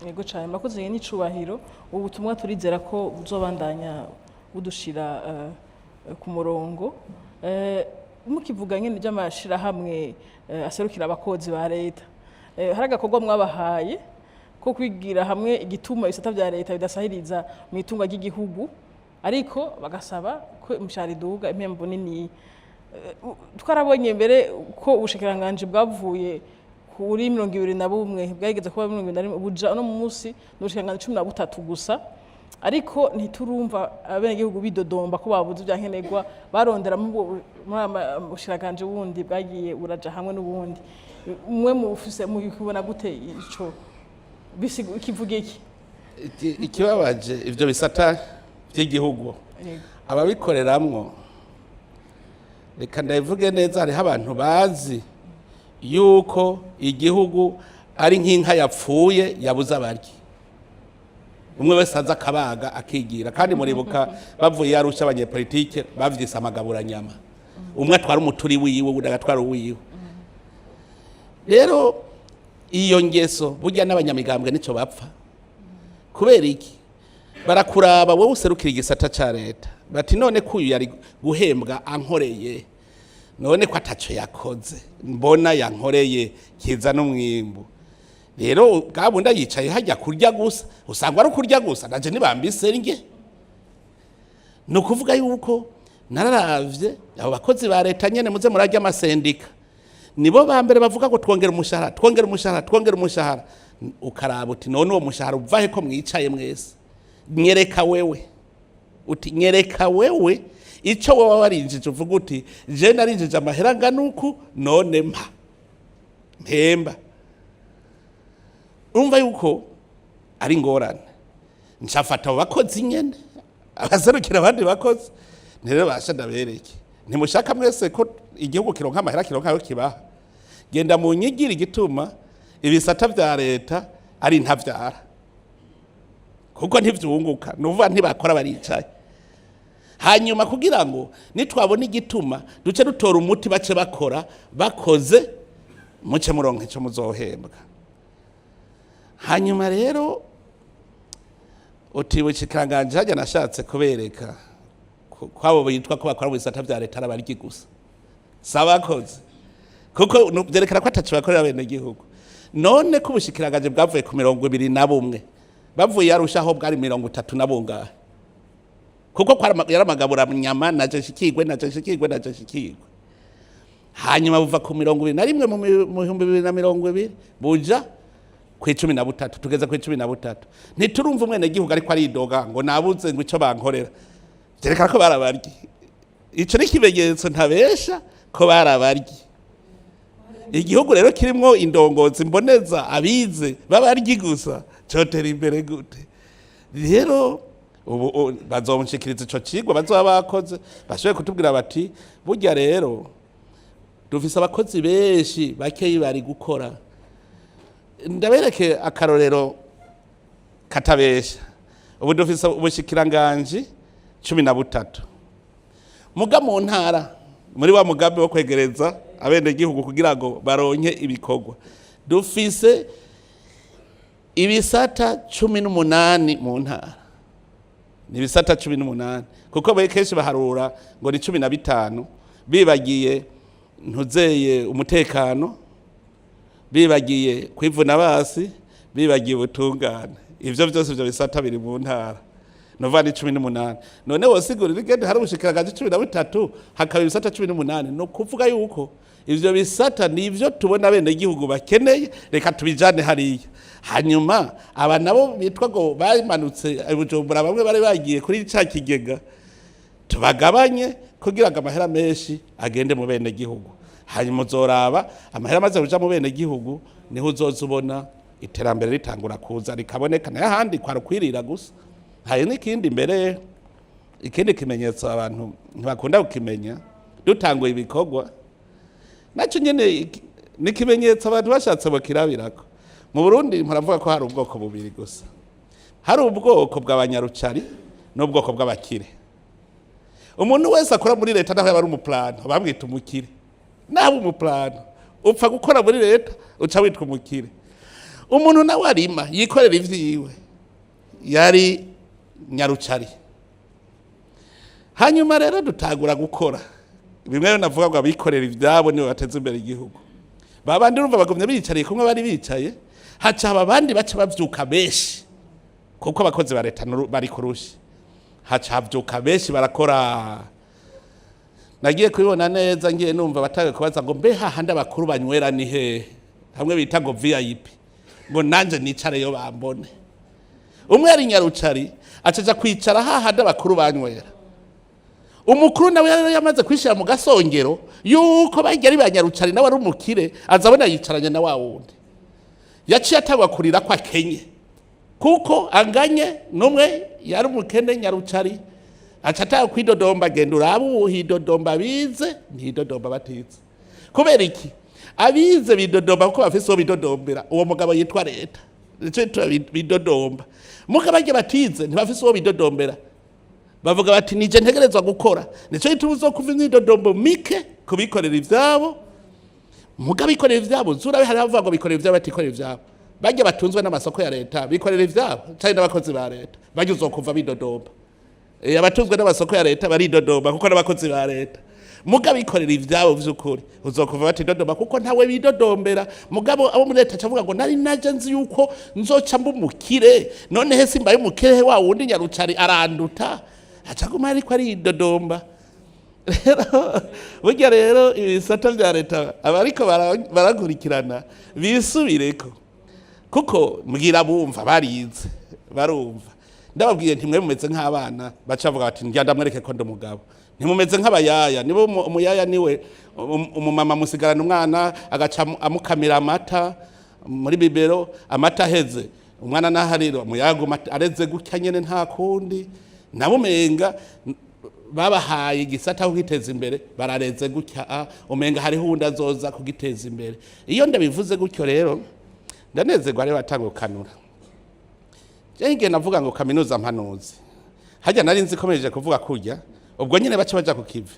Yego cyane, murakoze n'icubahiro. Ubu butumwa turizera ko buzobandanya budushira ku murongo. Mukivuga nyene by'amashirahamwe aserukira abakozi ba leta, hari agakorwa mwabahaye ko kwigira hamwe igituma ibisata vya leta bidasahiriza mu itunga ry'igihugu, ariko bagasaba ko imishahara iduga impembo nini. Twarabonye mbere ko ubushikiranganji bwavuye kuri 21, bwageze kuba 21, buja uno munsi ni ubushikiranganji 13 gusa, ariko ntiturumva abenegihugu bidodomba ko babuze ibya nkenerwa barondera muri bushikiranganji bundi bwagiye buraja hamwe n'ubundi. Mwe mufise mubibona gute ico? Kivuga iki? Ikibabaje ivyo bisata vy'igihugu, ababikoreramwo, reka ndabivuge neza, hariho abantu bazi yuko igihugu ari nk'inka yapfuye yabuze abaryi, umwe wese aza akabaga akigira. Kandi muribuka bavuye Arusha, abanyepolitike bavyise amagaburanyama, umwe atwara umuturi wiwe, uwundi agatwara uwiwe. Rero iyo ngeso burya n'abanyamigambwe nico bapfa. Kubera iki? Barakuraba wowe userukira igisata ca leta, bati: "None ko uyu yari guhembwa ankoreye, none ko ataco yakoze, mbona yankoreye kiza n'umwimbu?" Rero bwa bundi yicaye hajya kurya gusa, usanga ari ukurya gusa, naje nibambise nge. Ni ukuvuga yuko nararavye abo bakozi ba leta nyene, muze murarya amasendika, nibo ba mbere bavuga ngo twongera umushahara, twongera umushahara, twongera umushahara. Ukaraba uti: "None uwo mushahara uvahe ko mwicaye mwese? Nyereka wewe." Uti: "Nyereka wewe ico wowe warinjije, uvuga uti: je narinjije amahera angana uku, none mpa mpemba." Urumva yuko ari ingorane. Ncafata abo bakozi nyene abaserukira abandi bakozi, ntirero basha ndabereke, ntimushaka mwese ko igihugu kironka amahera, kironka ayo kibaha? Genda mu nyigiri igituma ibisata vya leta ari ntavyara, kuko ntivyunguka, nuvuga ntibakora, baricaye. Hanyuma kugira ngo nitwabona igituma, duce dutora umuti, bace bakora, bakoze muce muronka ico muzohembwa. Hanyuma rero uti bushikiranganji hajya, nashatse kubereka kwabo bitwa ko bakora mu bisata vya leta ari abaryi gusa, si abakozi, kuko vyerekana ko ataco bakorera bene gihugu. None ko ubushikiranganji bwavuye ku 21, bavuye Arushaho bwari 30 na bungahe? Kuko yari amagabura nyama, naje nshikirwe, naje nshikirwe, naje nshikirwe. Hanyuma buva ku 21 mu 2020 buja ku 13, tugeze ku 13, ntiturumva umwenegihugu ariko aridoga ngo nabuze ngo ico bankorera. Vyerekana ko barabaryi. Ico ni ikimenyetso ntabesha ko barabaryi. Igihugu rero kirimwo indongozi mboneza abize babaryi gusa, cotera imbere gute? Rero ubu bazonshikiriza ico cigwa bazoba bakoze, bashoboye kutubwira bati: "Burya rero dufise abakozi benshi, bakeyi bari gukora." Ndabereke akarorero katabesha. Ubu dufise ubushikiranganji 13, muga mu ntara, muri wa mugambi wo kwegereza abenegihugu kugira ngo baronke ibikorwa, dufise ibisata 18 mu ntara. Ni ibisata 18, kuko kenshi baharura ngo ni 15, bibagiye ntuzeye umutekano, bibagiye kwivuna basi, bibagiye ubutungane. Ivyo vyose, ivyo bisata biri mu ntara, nova ni 18. None wosigurira igende hari ubushikiranganji 13, hakaba ibisata 18? Ni ukuvuga yuko ivyo bisata nivyo tubona bene igihugu bakeneye, reka tubijane hariya. Hanyuma aba nabo bitwa ngo bamanutse i Bujumbura, bamwe bari bagiye kuri ca kigega, tubagabanye kugira ngo amahera menshi agende mu bene gihugu. Hanyuma uzoraba amahera amaze kuja mu bene gihugu, niho uzoza ubona iterambere ritangura kuza rikaboneka. Nayo ahandi kwari ukwirira gusa. Hari n'ikindi mbere, ikindi kimenyetso abantu ntibakunda kukimenya. Dutanguye ibikorwa, nacyo nyene ni ikimenyetso abantu bashatse bakirabirako. Mu Burundi mpora ko hari ubwoko bubiri gusa: hari ubwoko bw'abanyarucari n'ubwoko bw'abakire. Umuntu wese akora muri leta, naho yaba ari umuplano, bamwita umukire. Naho umuplano upfa gukora muri leta, uca witwa umukire. Umuntu nawe arima yikorera ivyiwe yari nyarucari. Hanyuma rero dutangura gukora bimwe rero navuga ngo abikorera ivyabo nibo bateza imbere igihugu. Babandi urumva bagumye biyicariye kumwe bari bicaye, haca haba abandi baca bavyuka benshi, kuko abakozi ba leta bari kurushi, haca havyuka benshi barakora. Nagiye kubibona neza ngiye numva batangiye kubaza ngo: "Mbe hahandi abakuru banywera ni hehe?" Hamwe bita ngo VIP, ngo nanje nicareyo bambone. Umwe yari nyarucari, acaja kwicara hahandi abakuru banywera. Umukuru nawe yari yamaze kwishira mu gasongero yuko bajya ari ba nyarucari, nawe ari umukire, aza abona yicaranye na wa wundi. Yaciye atangwa kurira ko akenye, kuko anganye n'umwe yari umukene nyarucari. Aca atanga kwidodomba. Genda urabe ubu hidodomba bize, ntidodomba batize. Kubera iki abize bidodomba? Kuko bafise uwo bidodombera, uwo mugabo yitwa leta. Nico gituma bidodomba. Muga barya batize ntibafise uwo bidodombera, bavuga bati: "Nije ntegerezwa gukora." Nico gituma uzokuva imyidodombo mike kubikorera ivyabo. Muga bikorera ivyabo, zurabe hari abavuga ngo bikorera ivyabo, batikorera ivyabo. Barya batunzwe n'amasoko ya leta bikorera ivyabo canke n'abakozi ba leta, barya uzokuva bidodomba. Abatunzwe n'amasoko ya leta baridodomba kuko n'abakozi ba leta. Muga bikorera ivyabo vy'ukuri uzokuva batidodomba, kuko ntawe bidodombera. Mugabo abo muri leta acavuga ngo: "Nari naje nzi yuko nzoca mba umukire, none he simbaye umukire, wa wundi nyarucari aranduta." Acaguma ariko aridodomba. Rero burya rero ibisata vya leta, abariko barakurikirana bisubireko, kuko mbwira bumva barize barumva. Ndababwiye nti: "Mwe mumeze nk'abana." Baca bavuga bati: "Njya ndamwereke ko ndi umugabo." Ntimumeze nk'abayaya. Niba umuyaya niwe umumama musigarana umwana, agaca amukamira amata muri biberon, amata aheze umwana naharira, umuyaya aguma areze gutya nyene, nta kundi. Nabo umenga babahaye igisata aho kwiteza imbere, barareze gutya, umenga hariho uwundi azoza kugiteza imbere. Iyo ndabivuze gutyo rero ndanezerwa. Rero batanga gukanura. Jewe igihe navuga ngo kaminuza mpanuzi, hajya nari nzi komeje kuvuga kurya ubwo nyene baca baja ku kivi.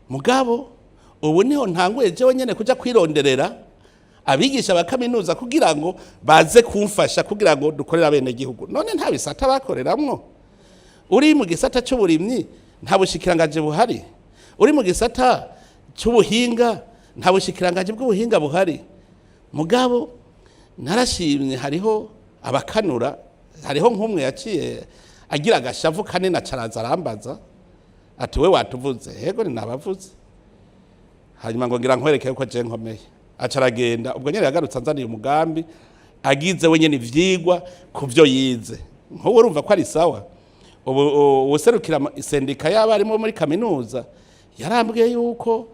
Mugabo ubu niho ntanguye jewe nyene kuja kwironderera abigisha ba kaminuza kugira ngo baze kumfasha, kugira ngo dukorere abene gihugu. None nta bisata bakoreramwo? Uri mu gisata c'uburimyi, nta bushikirangaje buhari? Uri mu gisata c'ubuhinga, nta bushikirangaje bw'ubuhinga buhari? Mugabo narashimye, hariho abakanura. Hariho nk'umwe yaciye agira agashavu kanini, acaraza arambaza ati: "We watuvuze?" "Yego, ni nabavuze." Hanyuma ngo: "Ngira nkwereke ko je nkomeye." Aca aragenda. Ubwo nyene yagarutse anzaniye umugambi, agize we nyene ivyigwa ku vyo yize. Nk'ubu urumva ko ari sawa. Ubu uwuserukira sendika y'abarimu muri kaminuza yarambwiye yuko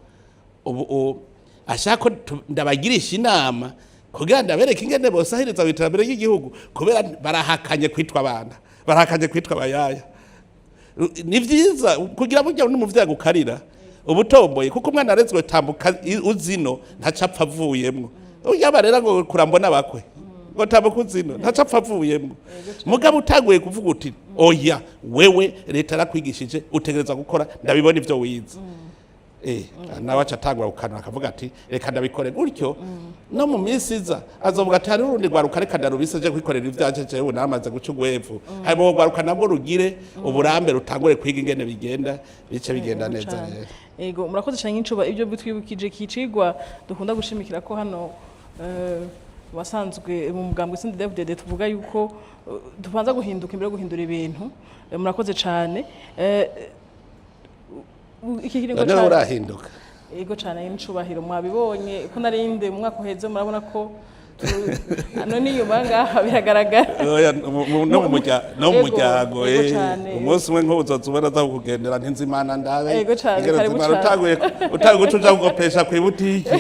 ubu ashaka ko ndabagirisha inama kugira ndabereke ingene bosahiriza mu iterambere ry'igihugu, kubera barahakanye kwitwa abana, barahakanye kwitwa abayaya. Ni vyiza kugira burya n'umuvyeyi agukarira ubutomboye, kuko umwana arezwe tambuka uzino ntacapfa avuyemwo. Yaba rero ngo kurambona bakwe ngo tambuka uzino ntacapfa avuyemwo. Mugabo utanguye kuvuga uti: "Oya, wewe leta yarakwigishije, utegereza gukora, ndabibona ivyo wize," nawe aca atangura gukanura, akavuga ati: "Reka ndabikore gutyo." No mu minsi iza azovuga ati: "Hari urundi rwaruka, reka ndarubise je kwikorera ivyanje, jewe namaze guca ugwevu." Hanyuma urwo rwaruka nabwo rugire uburambe, rutangure kwiga ingene bigenda, bice bigenda neza. Cane. Rero Ego, murakoze cyane. Nk'incuba ibyo bitwibukije kicigwa dukunda gushimikira ko hano wasanzwe mu mugambwe CNDD-FDD tuvuga yuko tubanza guhinduka imbere yo guhindura ibintu. Murakoze cyane. Iki kiringo Noneho urahinduka. Ego cyane, n'icubahiro. Mwabibonye ko narinde mu mwaka uheze, murabona ko none inyuma ngaha biragaragara. Oya, no mu no mu Ego, muryango. Ego cane. Umunsi umwe nk'ubu uzoza ubona aza kukugendera ntinzimana ndabe Ego cane, ingene karibu Nzimana cane. utanguye guca uja kugopesha kw'ibutiki.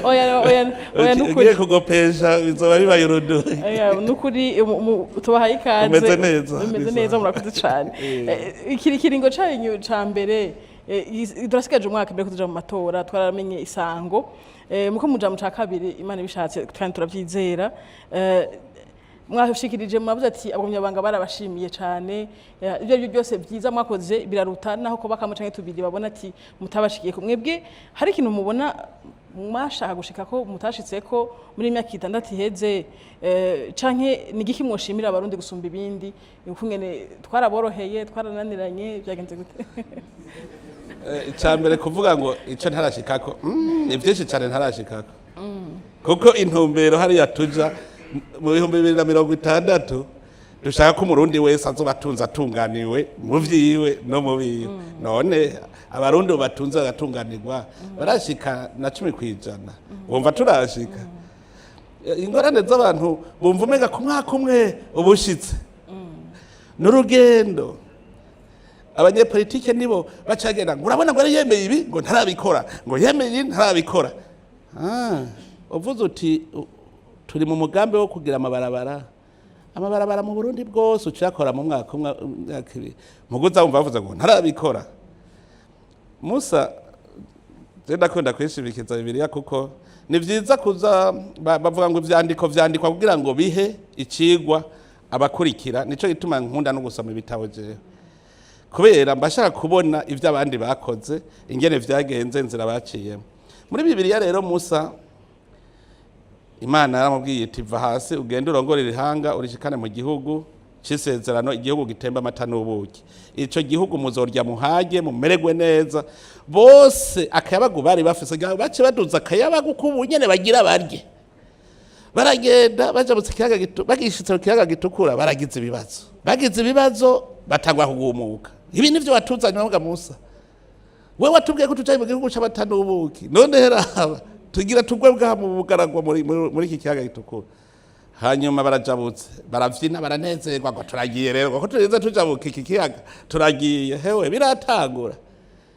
Oya, oya, oya, nukuri. Ugiye kugopesha bizoba bibaye urudubi. Oya, nukuri tubahaye ikaze. Umeze neza. Umeze Bisa. neza, murakoze cyane. Ikiri kiringo cyanyu ca mbere, turasigaje umwaka mbere ko tuja mu matora, twaramenye isango. Muko muja mu ca kabiri, Imana ibishatse kandi turavyizera. Mwashikirije, mwavuze ati abagumyabanga barabashimiye cyane. Ibyo aribyo byose byiza mwakoze biraruta naho kuba kamwe canke tubiri babona ati mutabashikiye. Ku mwebwe hari ikintu mubona Mwashaka gushika ko mutashitse ko muri imyaka 6 iheze, canke ni igiki mwoshimira Abarundi gusumba ibindi, ukungene twaraboroheye, twarananiranye, byagenze gute? Icya mbere, kuvuga ngo icyo ntarashikako, ni byinshi cyane ntarashikako, kuko intumbero hariya tuja mu 2060, dushaka ko Umurundi wese azoba atunze, atunganiwe mu vyiwe no mu biwe. None Abarundi ubu batunze bagatunganirwa barashika na 10%? Wumva turashika? Ingorane z'abantu bumva umenga ku mwaka umwe ubushitse n'urugendo. Abanyepolitike nibo bacagenda ngo urabona ngo yari yemeye ibi, ngo ntarabikora, ngo yemeye ibi ntarabikora. Uvuze uti turi mu mugambi wo kugira amabarabara mu Burundi bwose, ucakora mu mwaka umwe, imyaka 2, muguza wumva bavuze ngo ntarabikora. Musa, je ndakunda kwishimikiza Bibiliya, kuko ni vyiza kuza bavuga ngo ivyandiko vyandikwa kugira ngo bihe icigwa abakurikira. Nico gituma nkunda no gusoma ibitabo jewe, kubera mbashaka kubona ibyo abandi bakoze, ingene vyagenze, inzira baciyemo. Muri Bibiliya rero, Musa, Imana yaramubwiye iti: "Va hasi ugende urongorere ihanga, urishikane mu gihugu c'isezerano, igihugu gitemba amata n'ubuki. Ico gihugu muzorya muhage, mumererwe neza." Bose akayabagu bari bafise, bace baduza akayabagu k'ubu nyene bagira barye, baragenda bajabutse ikiyaga bagishitse mu Kiyaga Gitukura, baragize ibibazo, bagize ibibazo, batangwa kugumuka: "Ibi nivyo watuzanye bavuga, Musa? We watubwiye ko tujaye mu gihugu c'amata n'ubuki, none heraba tugira tugwe bwa mu bugaragwa muri iki Kiyaga Gitukura." Hanyuma barajabutse, baravyina, baranezerwa ngo turagiye rero, ngo ko turinze tujabuka iki kiyaga, turagiye. Hewe, biratangura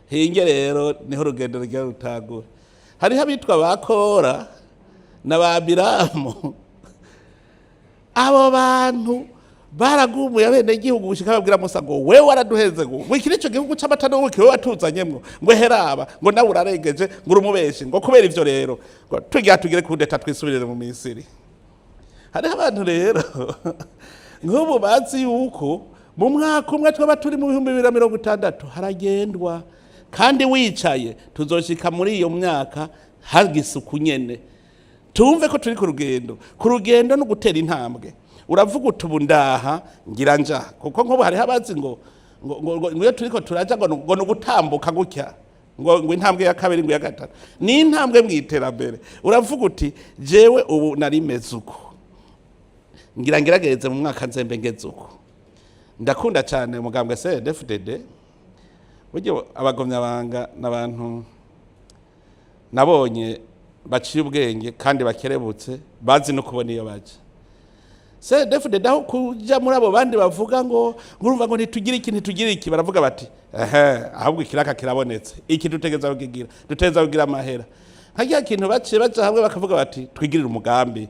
hinge rero, niho urugendo rugira rutangura. Hariho abitwa ba Kora na ba Biramu. Abo bantu baragumuye abenegihugu gushika babwira Musa ngo: "Wewe waraduheze, ngo iki nico gihugu c'amata n'ubuki wewe watuzanyemwo?" Ngo heraba, ngo nawe urarengeje, ngo urumubeshi, ngo kubera ivyo rero ngo tugira tugire kudeta, twisubirire mu Misiri. Hariho abantu rero nk'ubu bazi yuko mu mwaka umwe twaba turi mu 2060. Haragendwa kandi wicaye, tuzoshika muri iyo myaka hagisuku nyene. Tumve ko turi ku rugendo. Ku rugendo no gutera intambwe, uravuga uti: "Ubu ndaha, ngira nja." Kuko nk'ubu hariho abazi ngo iyo turiko turaja ngo ni ugutambuka gutya, ngo intambwe ya kabiri, ngo iya gatatu ni intambwe mu iterambere. Uravuga uti: "Jewe ubu nari meze uko, ngira ngerageze mu mwaka nzembe ngeze uko." Ndakunda cyane umugambwe CNDD-FDD. Burya abagomyabanga n'abantu nabonye baciye ubwenge kandi bakerebutse, bazi no kubona iyo baja. CNDD-FDD, aho kuja muri abo bandi bavuga ngo ngurumva ngo ntitugire iki, ntitugire iki, baravuga bati: "Ehe, ahubwo ikiraka kirabonetse, iki dutegeza kukigira, dutegeza kugira amahera." Nka rya kintu baciye baja hamwe bakavuga bati: "Twigirire umugambi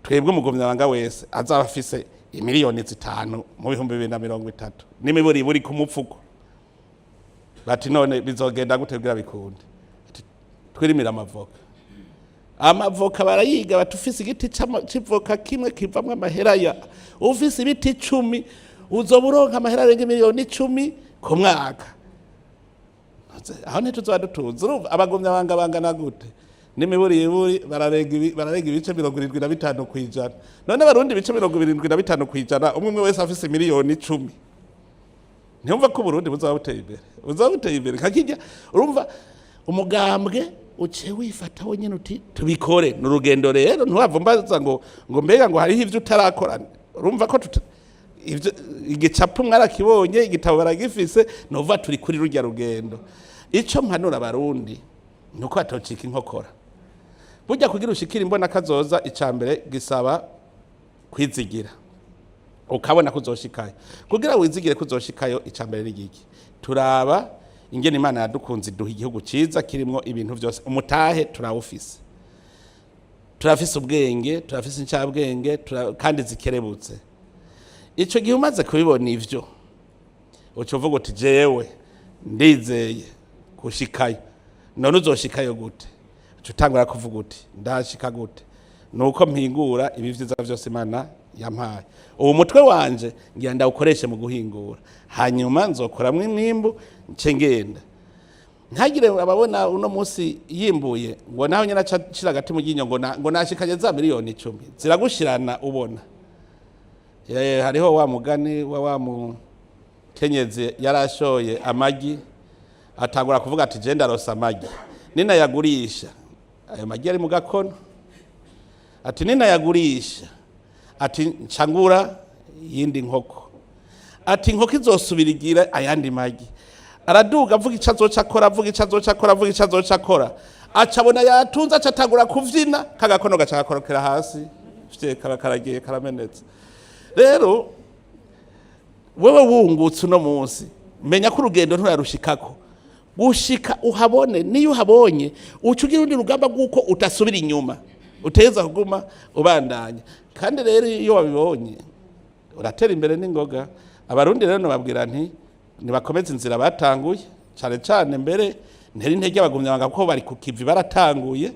twebwe, umugumyabanga wese azaba afise imiliyoni 5 mu 2030, n'imiburiburi ku mupfuko." Bati: "None bizogenda gute kugira bikunde?" Ati: "Twirimire amavoka." Amavoka barayiga, bati: "Ufise igiti c'ivoka kimwe kivamwo amahera ya, ufise ibiti 10 uzoba uronka amahera arenga miliyoni 10 ku mwaka." Aho ntituzoba dutunze? Urumva abagumyabanga bangana gute? N'imiburiburi bararenga ibice 75%. None Abarundi ibice 75%, umwe umwe wese afise miliyoni 10, ntiyumva ko Uburundi buzaba buteye imbere? Buzaba buteye imbere kakijya. Urumva umugambwe uciye wifata wenyine uti: "Tubikore." Ni urugendo rero, ntiwava mbaza ngo mbega ngo hariho ibyo utarakora. Urumva ko ivyo igicapo mwarakibonye, igitabo baragifise. Nuvuga turi kuri rurya rugendo. Ico mpanura Abarundi ni uko batocika inkokora. Burya kugira ushikire imbona kazoza, ica mbere gisaba kwizigira, ukabona ko uzoshikayo. Kugira wizigire ko uzoshikayo, ica mbere ni igiki? Turaba ingene Imana yadukunze, iduha igihugu ciza kirimwo ibintu vyose. Umutahe turawufise, turafise ubwenge, turafise incabwenge, kandi zikerebutse. Ico gihe umaze kubibona ivyo, uca uvuga uti: "Jewe ndizeye gushikayo." None uzoshikayo gute? Uca utangura kuvuga uti: "Ndashika gute? Nuko mpingura ibi vyiza vyose Imana yampaye. Ubu mutwe wanje ngira ndawukoreshe mu guhingura, hanyuma nzokoramwo imwimbu, nce ngenda." Ntagire ababona uno munsi yimbuye ngo naho nyine aca ashira agati mu ryinyo ngo nashikanye za miliyoni 10 ziragushirana. Ubona, hariho wa mugani wa mukenyezi yarashoye amagi, atangura kuvuga ati: "Je ndaronsa amagi, ninayagurisha ayo magi ari mu gakono," ati: "Ninayagurisha," ati, "ncangura yindi nkoko," ati: "Inkoko izosubira igira ayandi magi." Araduga avuga ico azoca akora, avuga ico azoca akora, avuga ico azoca akora, aca abona yatunze, aca atangura kuvyina, kagakono gaca gakorokera hasi, fye, kaba karagiye, karamenetse. Rero wewe wungutse uno munsi, menya ko urugendo nturarushikako gushika uhabone. Niyo uhabonye, uca ugira urundi rugamba rw'uko utasubira inyuma, uteza kuguma ubandanya. Kandi rero iyo wabibonye uratera imbere n'ingoga. Abarundi rero nababwira nti nibakomeze inzira batanguye, cyane cyane mbere nteri intege abagumyabanga kuko bari ku kivi, baratanguye.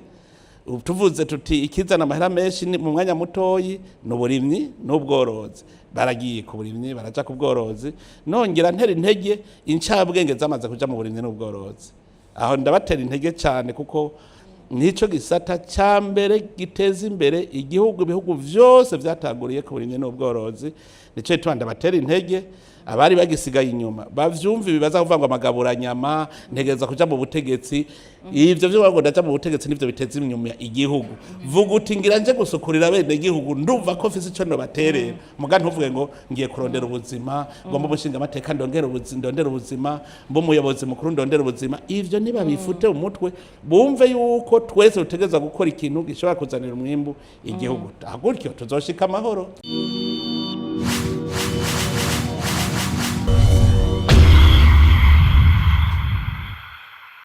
Ubu tuvuze tuti ikizana amahera menshi mu mwanya mutoyi ni uburimyi n'ubworozi. Baragiye ku burimyi, baraja ku bworozi. Nongera ntera intege incabwenge zamaze kuja mu burimyi n'ubworozi. Aho ndabatera intege cyane, kuko nico gisata ca mbere giteza imbere igihugu. Ibihugu vyose vyatanguriye ku burimyi n'ubworozi. Nico gituma ndabatera intege. Abari bagisigaye inyuma bavyumva, bibaza kuvuga ngo amagaburanyama, ntegereza kuja mu butegetsi. Ivyo vyo ngo ndaja mu butegetsi nivyo biteza inyuma igihugu. Vuga uti: "Ngira nje gusukurira bene igihugu, ndumva ko mfise ico nobaterera." Muga ntuvuge ngo ngiye kurondera ubuzima, ngo mbe umushinga amateka ndongere ubuzima, ndondera ubuzima, mbe umuyobozi mukuru ndondera ubuzima. Ivyo ntibabifute umutwe, bumve yuko twese dutegerezwa gukora ikintu gishobora kuzanira umwimbu igihugu. Gutyo tuzoshika amahoro.